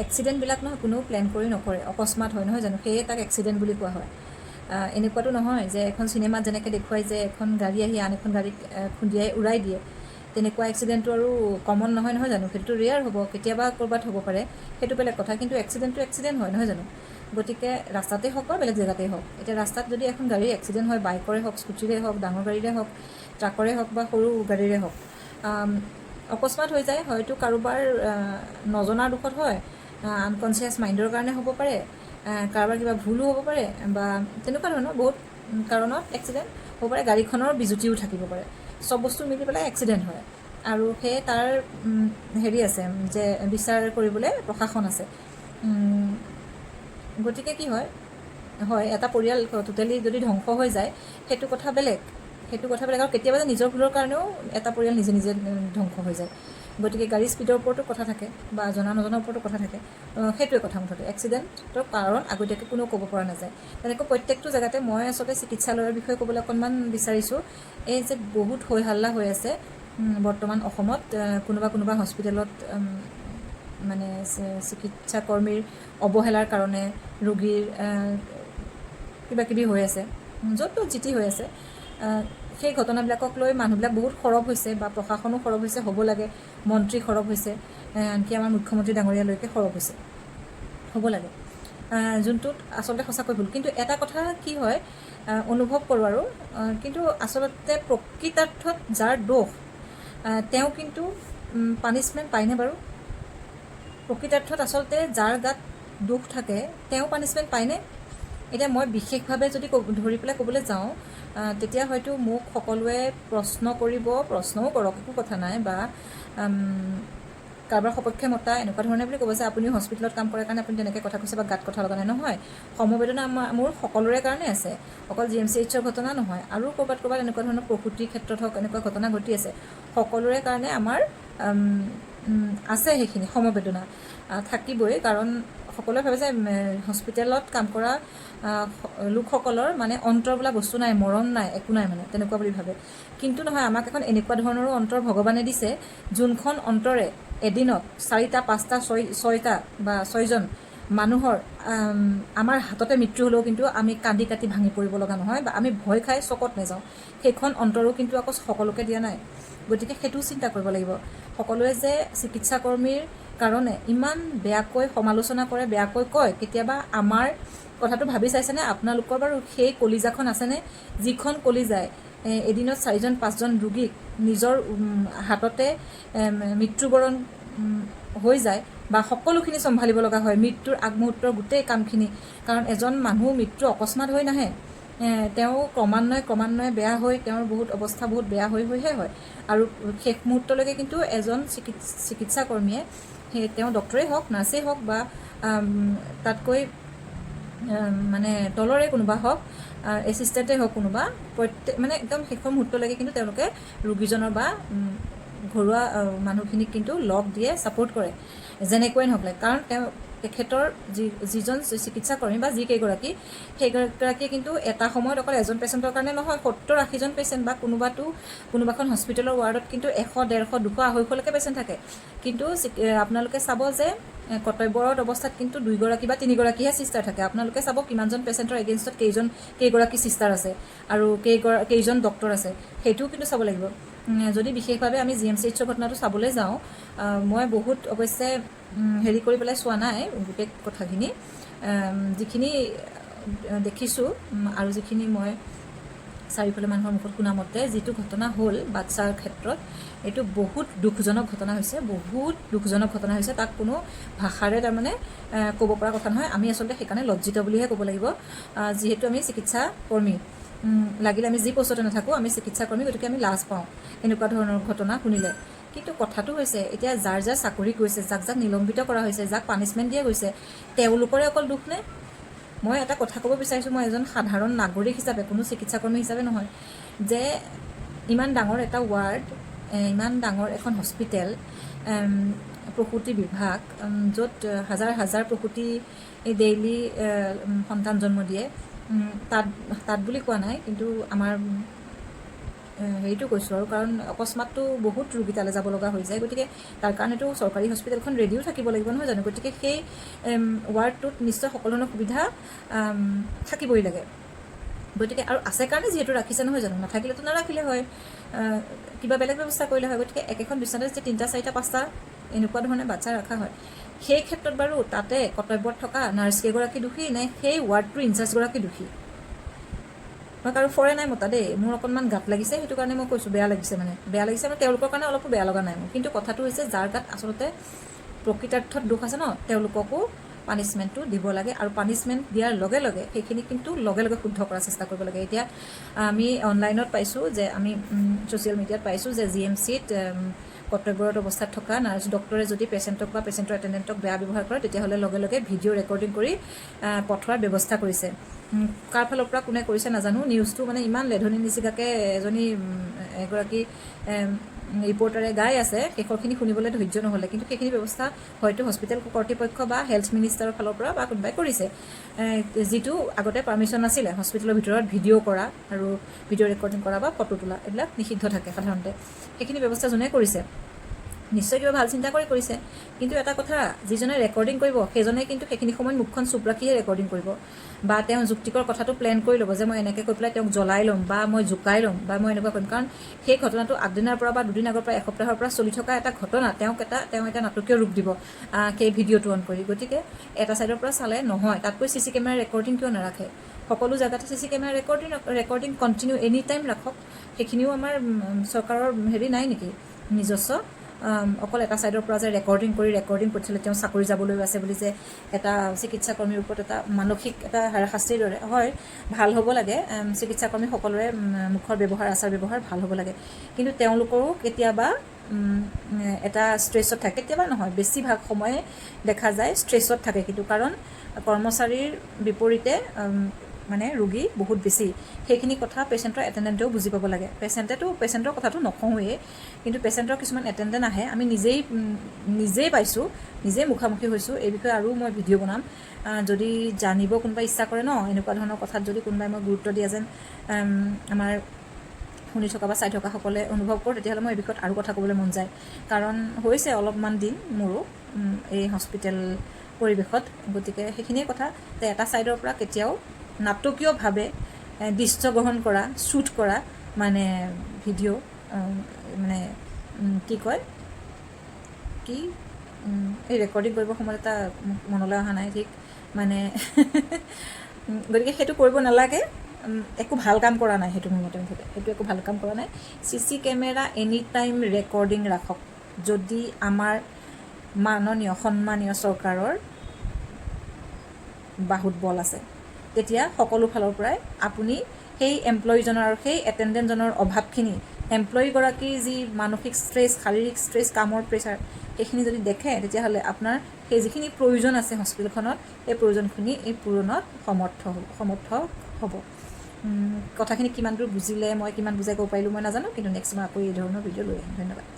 এক্সিডেণ্টবিলাক নহয় কোনেও প্লেন কৰি নকৰে, অকস্মাত হয়, নহয় জানো? সেয়ে তাক এক্সিডেণ্ট বুলি কোৱা হয়। এনেকুৱাতো নহয় যে এখন চিনেমাত যেনেকৈ দেখুৱাই যে এখন গাড়ী আহি আন এখন গাড়ীক খুন্দিয়াই উৰাই দিয়ে, তেনেকুৱা এক্সিডেণ্টটো আৰু কমন নহয়, নহয় জানো? সেইটোতো ৰেয়াৰ হ'ব, কেতিয়াবা ক'ৰবাত হ'ব পাৰে, সেইটো বেলেগ কথা। কিন্তু এক্সিডেণ্টটো এক্সিডেণ্ট হয়, নহয় জানো? গতিকে ৰাস্তাতেই হওক বা বেলেগ জেগাতেই হওক, এতিয়া ৰাস্তাত যদি এখন গাড়ীৰ এক্সিডেণ্ট হয়, বাইকৰে হওক, স্কুটিৰে হওক, ডাঙৰ গাড়ীৰে হওক, ট্ৰাকৰে হওক বা সৰু গাড়ীৰে হওক, অকস্মাত হৈ যায়। হয়তো কাৰোবাৰ নজনাৰ দোষত হয়, আনকনচিয়াছ মাইণ্ডৰ কাৰণে হ'ব পাৰে, কাৰোবাৰ কিবা ভুলো হ'ব পাৰে বা তেনেকুৱা ধৰণৰ বহুত কাৰণত এক্সিডেণ্ট হ'ব পাৰে। গাড়ীখনৰ বিজুতিও থাকিব পাৰে। চব বস্তু মিলি পেলাই এক্সিডেণ্ট হয়। আৰু সেয়ে তাৰ হেৰি আছে যে বিচাৰ কৰিবলৈ প্ৰশাসন আছে। গতিকে কি হয় হয়, এটা পৰিয়াল টোটেলি যদি ধ্বংস হৈ যায়, সেইটো কথা বেলেগ, সেইটো কথা বেলেগ। আৰু কেতিয়াবা যে নিজৰ ভুলৰ কাৰণেও এটা পৰিয়াল নিজে নিজে ধ্বংস হৈ যায়। গতিকে গাড়ীৰ স্পীডৰ ওপৰতো কথা থাকে বা জনা নজনাৰ ওপৰতো কথা থাকে। সেইটোৱে কথা। মুঠতে এক্সিডেণ্টৰ কাৰণ আগতীয়াকৈ কোনেও ক'ব পৰা নাযায়। তেনেকৈ প্ৰত্যেকটো জেগাতে, মই আচলতে চিকিৎসালয়ৰ বিষয়ে ক'বলৈ অকণমান বিচাৰিছোঁ। এই যে বহুত হৈ হাল্লা হৈ আছে বৰ্তমান অসমত, কোনোবা কোনোবা হস্পিটেলত মানে চিকিৎসাকৰ্মীৰ অৱহেলাৰ কাৰণে ৰোগীৰ কিবা কিবি হৈ আছে, য'ত ত'ত যি টি হৈ আছে, সেই ঘটনাবিলাকক লৈ মানুহবিলাক বহুত সৰব হৈছে বা প্ৰশাসনো সৰব হৈছে, হ'ব লাগে, মন্ত্ৰী সৰব হৈছে, আনকি আমাৰ মুখ্যমন্ত্ৰী ডাঙৰীয়ালৈকে সৰব হৈছে, হ'ব লাগে, যোনটোত আচলতে সঁচাকৈ ভুল। কিন্তু এটা কথা কি হয়, অনুভৱ কৰোঁ আৰু কিন্তু আচলতে প্ৰকৃতাৰ্থত যাৰ দোষ, তেওঁ কিন্তু পানিছমেণ্ট পায়নে বাৰু? প্ৰকৃতাৰ্থত আচলতে যাৰ গাত দোষ থাকে, তেওঁ পানিছমেণ্ট পায়নে? এতিয়া মই বিশেষভাৱে যদি ধৰি পেলাই ক'বলৈ যাওঁ, তেতিয়া হয়তো মোক সকলোৱে প্ৰশ্ন কৰিব। প্ৰশ্নও কৰক, একো কথা নাই। বা কাৰোবাৰ সপক্ষে মতা এনেকুৱা ধৰণে বুলি ক'ব যে আপুনি হস্পিটেলত কাম কৰে কাৰণে আপুনি তেনেকৈ কথা কৈছে বা গাত কথা লগা নাই। নহয়, সমবেদনা আমাৰ মোৰ সকলোৰে কাৰণে আছে। অকল জিএমচিএইচৰ ঘটনা নহয়, আৰু ক'ৰবাত ক'ৰবাত এনেকুৱা ধৰণৰ প্ৰসূতিৰ ক্ষেত্ৰত হওক, এনেকুৱা ঘটনা ঘটি আছে। সকলোৰে কাৰণে আমাৰ আছে সেইখিনি সমবেদনা থাকিবই। কাৰণ সকলোৱে ভাবে যে হস্পিটেলত কাম কৰা লোকসকলৰ মানে অন্তৰ বোলা বস্তু নাই, মৰম নাই, একো নাই, মানে তেনেকুৱা বুলি ভাবে। কিন্তু নহয়, আমাক এখন এনেকুৱা ধৰণৰো অন্তৰ ভগৱানে দিছে, যোনখন অন্তৰে এদিনত চাৰিটা, পাঁচটা, ছয়টা বা ছয়জন মানুহৰ আমাৰ হাততে মৃত্যু হ'লেও কিন্তু আমি কান্দি কাটি ভাঙি পৰিব লগা নহয় বা আমি ভয় খাই চকত নাযাওঁ। সেইখন অন্তৰো কিন্তু আকৌ সকলোকে দিয়া নাই। গতিকে সেইটোও চিন্তা কৰিব লাগিব। সকলোৱে যে চিকিৎসাকৰ্মীৰ কাৰণে ইমান বেয়াকৈ সমালোচনা কৰে, বেয়াকৈ কয়, কেতিয়াবা আমাৰ কথাটো ভাবি চাইছেনে? আপোনালোকৰ বাৰু সেই কলিজাখন আছেনে, যিখন কলিজাই এদিনত চাৰিজন, পাঁচজন ৰোগীক নিজৰ হাততে মৃত্যুবৰণ হৈ যায় বা সকলোখিনি চম্ভালিব লগা হয়, মৃত্যুৰ আগমুহূৰ্তৰ গোটেই কামখিনি? কাৰণ এজন মানুহ মৃত্যু অকস্মাত হৈ নাহে। তেওঁ ক্ৰমান্বয়ে ক্ৰমান্বয়ে বেয়া হৈ, তেওঁৰ বহুত অৱস্থা বহুত বেয়া হৈ হৈহে হয়। আৰু শেষ মুহূৰ্তলৈকে কিন্তু এজন চিকিৎসাকৰ্মীয়ে, সেই তেওঁ ডক্টৰেই হওক, নাৰ্ছেই হওক বা তাতকৈ মানে তলৰে কোনোবা হওক, এছিষ্টেণ্টেই হওক কোনোবা, প্ৰত্যেক মানে একদম শেষৰ মুহূৰ্তলৈকে কিন্তু তেওঁলোকে ৰোগীজনৰ বা ঘৰুৱা মানুহখিনিক কিন্তু লগ দিয়ে, ছাপোৰ্ট কৰে, যেনেকুৱাই নহওক লাগে। কাৰণ তেখেতৰ যিজন চিকিৎসাকৰ্মী বা যিকেইগৰাকী, সেইগৰাকীয়ে কিন্তু এটা সময়ত অকল এজন পেচেণ্টৰ কাৰণে নহয়, 70-80জন পেচেণ্ট বা কোনোবাখন হস্পিটেলৰ ৱাৰ্ডত কিন্তু 100, 150, 200, 250লৈকে পেচেণ্ট থাকে। কিন্তু আপোনালোকে চাব যে কৰ্তব্যৰত অৱস্থাত কিন্তু দুইগৰাকী বা তিনিগৰাকীহে ছিষ্টাৰ থাকে। আপোনালোকে চাব কিমানজন পেচেণ্টৰ এগেইনষ্টত কেইগৰাকী ছিষ্টাৰ আছে আৰু কেইজন ডক্টৰ আছে, সেইটোও কিন্তু চাব লাগিব। যদি বিশেষভাৱে আমি জিএমচিএইচৰ ঘটনাটো চাবলৈ যাওঁ, মই বহুত অৱশ্যে হেৰি কৰি পেলাই চোৱা নাই গোটেই কথাখিনি। যিখিনি দেখিছোঁ আৰু যিখিনি মই চাৰিওফালে মানুহৰ মুখত শুনা মতে, যিটো ঘটনা হ'ল বাচ্ছাৰ ক্ষেত্ৰত, এইটো বহুত দুখজনক ঘটনা হৈছে, বহুত দুখজনক ঘটনা হৈছে। তাক কোনো ভাষাৰে তাৰমানে ক'ব পৰা কথা নহয়। আমি আচলতে সেইকাৰণে লজ্জিত বুলিহে ক'ব লাগিব। যিহেতু আমি চিকিৎসা কৰ্মী, লাগিলে আমি যি পষ্টতে নাথাকোঁ, আমি চিকিৎসাকৰ্মী, গতিকে আমি লাজ পাওঁ এনেকুৱা ধৰণৰ ঘটনা শুনিলে। কিন্তু কথাটো হৈছে, এতিয়া যাৰ যাৰ চাকৰি গৈছে, যাক যাক নিলম্বিত কৰা হৈছে, যাক পানিছমেণ্ট দিয়া গৈছে, তেওঁলোকৰে অকল দোষ নে? মই এটা কথা ক'ব বিচাৰিছোঁ, মই এজন সাধাৰণ নাগৰিক হিচাপে, কোনো চিকিৎসাকৰ্মী হিচাপে নহয়, যে ইমান ডাঙৰ এটা ৱাৰ্ড, ইমান ডাঙৰ এখন হস্পিটেল, প্ৰসূতি বিভাগ, য'ত হাজাৰ হাজাৰ প্ৰসূতি ডেইলি সন্তান জন্ম দিয়ে, তাত তাত বুলি কোৱা নাই, কিন্তু আমাৰ হেৰিটো কৈছোঁ আৰু, কাৰণ অকস্মাতটো বহুত ৰোগী তালৈ যাব লগা হৈ যায়। গতিকে তাৰ কাৰণেতো চৰকাৰী হস্পিটেলখন ৰেডিও থাকিব লাগিব, নহয় জানো? গতিকে সেই ৱাৰ্ডটোত নিশ্চয় সকলো ধৰণৰ সুবিধা থাকিবই লাগে। গতিকে আৰু আছে কাৰণে যিহেতু ৰাখিছে, নহয় জানো? নাথাকিলেতো নাৰাখিলে হয়, কিবা বেলেগ ব্যৱস্থা কৰিলে হয়। গতিকে একেখন বিচনাতে যেতিয়া তিনিটা, চাৰিটা, পাঁচটা এনেকুৱা ধৰণে বাচ্ছা ৰখা হয়, সেই ক্ষেত্ৰত বাৰু তাতে কৰ্তব্যত থকা নাৰ্ছ কেইগৰাকী দোষী নে সেই ৱাৰ্ডটোৰ ইনচাৰ্জগৰাকী দোষী? মই কাৰো ফৰে নাই মতা দেই। মোৰ অকণমান গাত লাগিছে, সেইটো কাৰণে মই কৈছোঁ। বেয়া লাগিছে মানে, বেয়া লাগিছে মানে তেওঁলোকৰ কাৰণে অলপো বেয়া লগা নাই মোৰ। কিন্তু কথাটো হৈছে, যাৰ গাত আচলতে প্ৰকৃতাৰ্থত দোষ আছে ন, তেওঁলোককো পানিছমেণ্টটো দিব লাগে আৰু পানিছমেণ্ট দিয়াৰ লগে লগে সেইখিনি কিন্তু লগে লগে শুদ্ধ কৰাৰ চেষ্টা কৰিব লাগে। এতিয়া আমি অনলাইনত পাইছোঁ যে, আমি ছ'চিয়েল মিডিয়াত পাইছোঁ যে জিএমচিত কৰ্তব্যৰত অৱস্থাত থকা নাৰ্ছ, ডক্টৰে যদি পেচেণ্টক বা পেচেণ্টৰ এটেণ্ডেণ্টক বেয়া ব্যৱহাৰ কৰে, তেতিয়াহ'লে লগে লগে ভিডিঅ' ৰেকৰ্ডিং কৰি পঠোৱাৰ ব্যৱস্থা কৰিছে। কাৰ ফালৰ পৰা কোনে কৰিছে নাজানো। নিউজটো মানে ইমান লেধনি নিচিগাকৈ এগৰাকী ৰিপৰ্টাৰে গাই আছে, শেষৰখিনি শুনিবলৈ ধৈৰ্য নহ'লে। কিন্তু সেইখিনি ব্যৱস্থা হয়তো হস্পিটেল কৰ্তৃপক্ষ বা হেল্থ মিনিষ্টাৰৰ ফালৰ পৰা বা কোনোবাই কৰিছে, যিটো আগতে পাৰ্মিশ্যন নাছিলে। হস্পিটেলৰ ভিতৰত ভিডিঅ' কৰা আৰু ভিডিঅ' ৰেকৰ্ডিং কৰা বা ফটো তোলা, এইবিলাক নিষিদ্ধ থাকে সাধাৰণতে। সেইখিনি ব্যৱস্থা যোনে কৰিছে, নিশ্চয় কিবা ভাল চিন্তা কৰি কৰিছে। কিন্তু এটা কথা, যিজনে ৰেকৰ্ডিং কৰিব, সেইজনে কিন্তু সেইখিনি সময়ত মুখখন চুপ ৰাখিহে ৰেকৰ্ডিং কৰিব বা তেওঁ যুক্তিকৰ কথাটো প্লেন কৰি ল'ব যে মই এনেকৈ কৈ পেলাই তেওঁক জ্বলাই ল'ম বা মই জোকাই ল'ম বা মই এনেকুৱা কৰিম। কাৰণ সেই ঘটনাটো আগদিনাৰ পৰা বা দুদিন আগৰ পৰা, এসপ্তাহৰ পৰা চলি থকা এটা ঘটনা। তেওঁ এটা নাটকীয় ৰূপ দিব সেই ভিডিঅ'টো অন কৰি। গতিকে এটা ছাইডৰ পৰা চালে নহয়। তাতকৈ চি চি কেমেৰা ৰেকৰ্ডিং কিয় নাৰাখে? সকলো জেগাতে CC camera recording continue any time ৰাখক। সেইখিনিও আমাৰ চৰকাৰৰ হেৰি নাই নেকি নিজস্ব? অকল এটা ছাইডৰ পৰা যে ৰেকৰ্ডিং কৰি ৰেকৰ্ডিং পঠিয়ালে তেওঁ চাকৰি যাবলৈ আছে বুলি যে এটা চিকিৎসাকৰ্মীৰ ওপৰত এটা মানসিক এটা হাৰাশাস্তিৰ দৰে হয়। ভাল হ'ব লাগে, চিকিৎসাকৰ্মী সকলোৰে মুখৰ ব্যৱহাৰ, আচাৰ ব্যৱহাৰ ভাল হ'ব লাগে। কিন্তু তেওঁলোকৰো কেতিয়াবা এটা ষ্ট্ৰেছত থাকে। কেতিয়াবা নহয়, বেছিভাগ সময়ে দেখা যায় ষ্ট্ৰেছত থাকে। কিন্তু কাৰণ কৰ্মচাৰীৰ বিপৰীতে মানে ৰোগী বহুত বেছি। সেইখিনি কথা পেচেণ্টৰ এটেণ্ডেণ্টেও বুজি পাব লাগে। পেচেণ্টৰ কথাটো নকওঁৱেই, কিন্তু পেচেণ্টৰ কিছুমান এটেণ্ডেণ্ট আহে। আমি নিজেই পাইছোঁ, নিজেই মুখামুখি হৈছোঁ। এই বিষয়ে আৰু মই ভিডিঅ' বনাম, যদি জানিব কোনোবাই ইচ্ছা কৰে ন। এনেকুৱা ধৰণৰ কথাত যদি কোনোবাই মই গুৰুত্ব দিয়া যেন আমাৰ শুনি থকা বা চাই থকাসকলে অনুভৱ কৰোঁ, তেতিয়াহ'লে মই এই বিষয়ত আৰু কথা ক'বলৈ মন যায়। কাৰণ হৈছে অলপমান দিন মোৰো এই হস্পিটেল পৰিৱেশত। গতিকে সেইখিনিয়ে কথা যে এটা ছাইডৰ পৰা কেতিয়াও নাটকীয়ভাৱে দৃশ্য গ্ৰহণ কৰা, শ্বুট কৰা মানে ভিডিঅ' মানে কি কয় কি, এই ৰেকৰ্ডিং কৰিবৰ সময়ত এটা মনলৈ অহা নাই ঠিক মানে। গতিকে সেইটো কৰিব নালাগে। একো ভাল কাম কৰা নাই সেইটো মোৰ মতে। মুঠতে সেইটো একো ভাল কাম কৰা নাই। CC camera any time recording ৰাখক, যদি আমাৰ মাননীয় সন্মানীয় চৰকাৰৰ বাহুত বল আছে। তেতিয়া সকলো ফালৰ পৰাই আপুনি সেই এমপ্লয়ীজনৰ আৰু সেই এটেণ্ডেণ্টজনৰ অভাৱখিনি, এমপ্লয়ীগৰাকীৰ যি মানসিক ষ্ট্ৰেছ, শাৰীৰিক ষ্ট্ৰেছ, কামৰ প্ৰেছাৰ, সেইখিনি যদি দেখে, তেতিয়াহ'লে আপোনাৰ সেই যিখিনি প্ৰয়োজন আছে হস্পিটেলখনত, সেই প্ৰয়োজনখিনি এই পূৰণত সমৰ্থ হ'ব। কথাখিনি কিমান দূৰ বুজিলে, মই কিমান বুজাই ক'ব পাৰিলোঁ মই নাজানো। কিন্তু নেক্সট মই আকৌ এই ধৰণৰ ভিডিঅ' লৈ আহিম। ধন্যবাদ।